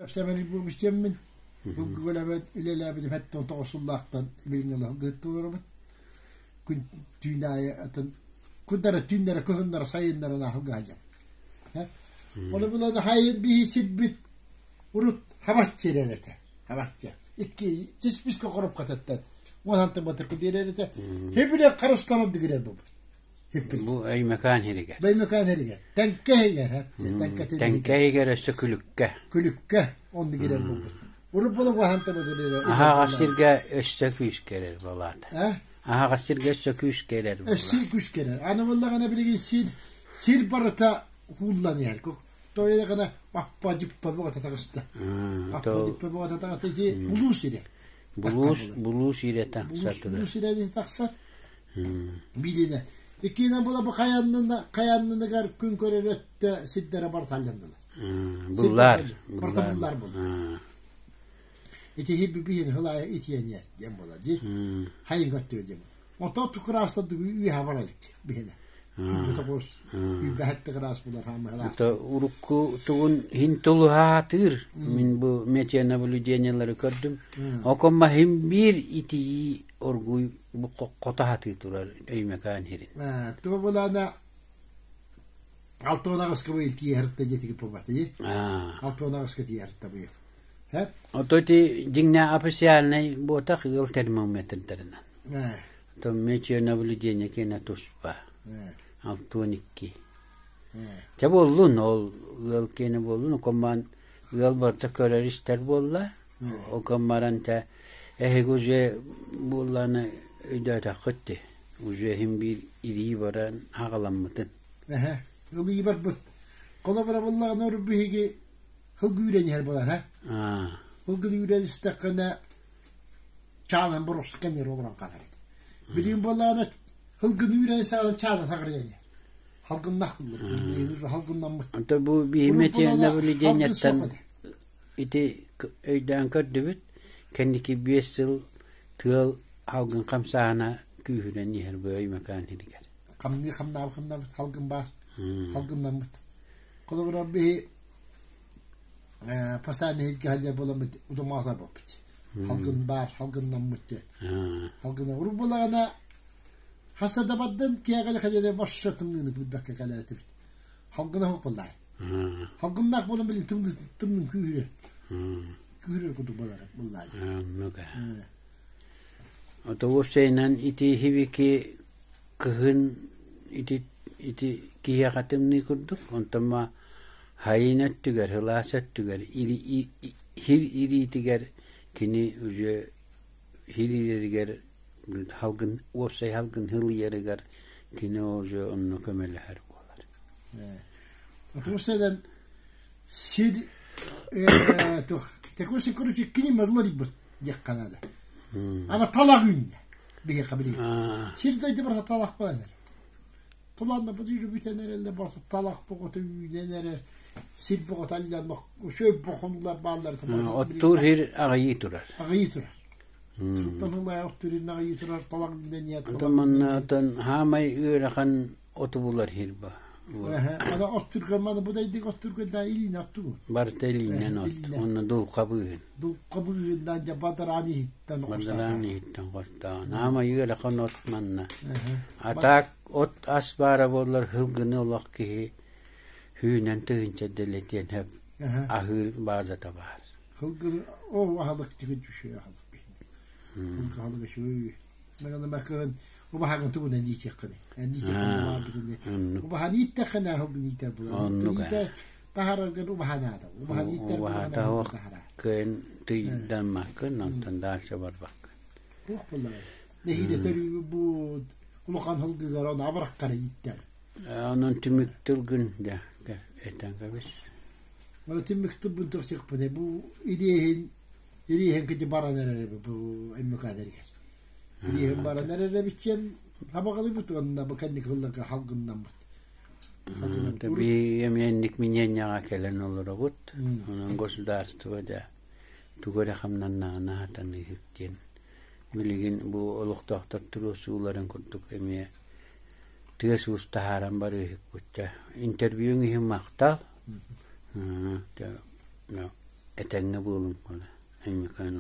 Сэмэнирбуобиччиэммин Былгыгылабыт үлэлээбитим 79 сыллаахтан билиҥҥи олоһугуттуларабыт. Күн түүн аайы атын кундара түүннэрэ кыһыннара сайыннара наһылгаһдьам. Оны булан хайын биһи сирбит урут хабаччы эрэр этэ. Хабаччы. Икки тисписке хоруп хататтан. Уон батыркы диэрэр этэ. Хебиле карыстанып дигирер бу. Бу Өймөкөөн иһигэр. Өймөкөөн иһигэр. Тэҥкэ иһигэр. Тэҥкэ иһигэр өссө күлүккэ. Күлүккэ оннук ирэр буолбут. Урут буолан хаһан табыдыр Аһаҕас сиргэ өссө күүс кэрэр буолаата. Аһаҕас сиргэ өссө күүс кэрэр буолла. Өссө күүс кэрэр. Аны буоллаҕына билигин сир сир барыта ууллан иһэр. Тойоҕына аппа дьиппа буота таҕыста. Аппа дьиппа буота таҕыста ити булуу сирэ. Булуус булуу сирэ тахсар. Булуу сирэ тахсар. Билинэ. Иккиинэн була бу хайаннына хайанныныгар күн көрөр өттө сирдэрэ барталланнылар. Буллар. Барта буллар булла. Ити хир биһин хылая итиэньэ диэн була ди. Хайын көттү диэн. Ото тукураастар үйэ баралык биһине. Это урукку тугун хин тулуһаатыыр мин бу метеонаблюдениелары көрдүм. Окомма хин биир итии оргуй бу хото хатыы турар Өймөкөөн хирин. Туга булана алтыанаҕыска быйыл тиэһэртэ диэтиги пубаты. Алтыанаҕыска тиэһэртэ быйыл. Ото ити дьиҥнээх официальнай буотах ыал термометрдарынан. То метеонаблюдение киэнэ туспа. 62. Чэ буоллун, ол ыал киэнэ буоллун, окоммаан ыал барыта көрөр-истэр буолла. Окоммаран чэ эһиги уже буоллааны өйдөөтөххүт дии. Уже иһин биир ирии баран аҕаламмытын. Эһэ, ылыы барбыт. Холобура буоллаҕына урут биһиги хылгы үүрэн иһэр буолар, һэ? Хылгы үүрэн истэххинэ чаанан боруоста кэннигэр олорон хаалар этэ. Билигин буоллаҕына хылгыны үүрэн саҕана чаана саҕарыйан иһэр. Халгыннах буллар. Халгыннаммыт. Ото бу биһиме наблюдениеттан ити өйдөөн көрдүбүт. Кэнники 5 сыл тыал халгын хамсааһына күүһүрэн иһэр бу Өймөкөөн иһигэр. Хамныы хамнаабыт хамнаабыт халгын баар. Халгыннаммыт. Холобура биһи постоянно иһиргэ сылдьар буоламмыт удумаатар буолбут. Халгын баар, халгыннаммыт диэн. Халгына урут буоллаҕына хаса да бардын киэҕэлэ кэлэрэ босшо тымныыны билбэккэ кэлэр этибит. Халгына суох буоллаҕай. Халгыннаах буолан билин тымныы тымныы күүһүрэр. Күүһүрэр курдук буолара буоллаҕай. Оннук Ото уопсайынан ити хибики кыһын ити ити киһиэхэ тымныы курдук, онтон ма хайын өттүгэр, сылаас өттүгэр, хир ириитигэр кини уже хир иирэригэр халгын уопсай халгын хылыйарыгар кини уже онно көмөлөһөр буолар. Уопсайынан сир такой короче климат лорибут диэххэ наада. Ана талах үүннэ биһиэхэ билигин. Сир дойду барыта талах буолан эрэр. Туланна бу дьүрү бүтэн эрэллэр барыта талах боҕото үүнэн эрэр. Сир боҕото аллан үчүгэй бохонулар бааллар. Оттуур хир аҕыйыы турар. Аҕыйыы турар. Туттан улаай оттуур хир аҕыйыы турар талах үүнэн иһэр. Онтон манна отон хаамай ыарахан оту булар хир ба. Ана оттурга маны будайдык оттурга да илиин оттугу. Барыта илиинэн от. Онно дулха быыһын. Дулха быыһынан дьа бадараан иһиттэн Бадараан иһиттэн хостоон. Аама ыарахан от манна. А так от ас баара буоллар һылгыны олох киһи хүүнэн тыһыынча дэлэтиэн хөп аһыыр баазата баар. Һылгыны ол аһылык тигин түшүө аһылык биһин. Һылгы аһылык үчүгэй. Мэгана макын убаһагын тугунан иитиэххиний. Эн иитиэххинэ баар бүтүннэ. Убаһаны ииттэххинэ аһылгын иитэр буолар. Оннук Иитэ таһаараргын убаһанаада. Убаһаны ииттэр Убаһата суох кыайан тыйдаммаккын, онтон дальше барбаккын. Туох буоллаҕай? Нэһиилэ төрүүбү бу улахан сылгыгар ону абыраххара ииттэр. Онон түмүк тылгын да этэн кэбис. Аны түмүк тылбын тохтуохпунай бу ириэһин ириэһин кити баран эрэр бу Өймөкөөнөрүгэр. Ириэһин баран эрэр эбитчиэн абаҕалыыбыт уонна бу кэнники сылларга халгыннаммыт. Би эмиэнник миниэнньэҕэ кэлэн олоробут. Онон государство да тугу эрэ хамнаннаҕына сатаныыһык диэн билигин бу олохтоохтор туруорсууларын курдук эмиэ тыас-уус таһааран барыыһыкпыт. Интервьюҥ иһин махтал. Этэҥҥэ буолуҥ, Өймөкөөн.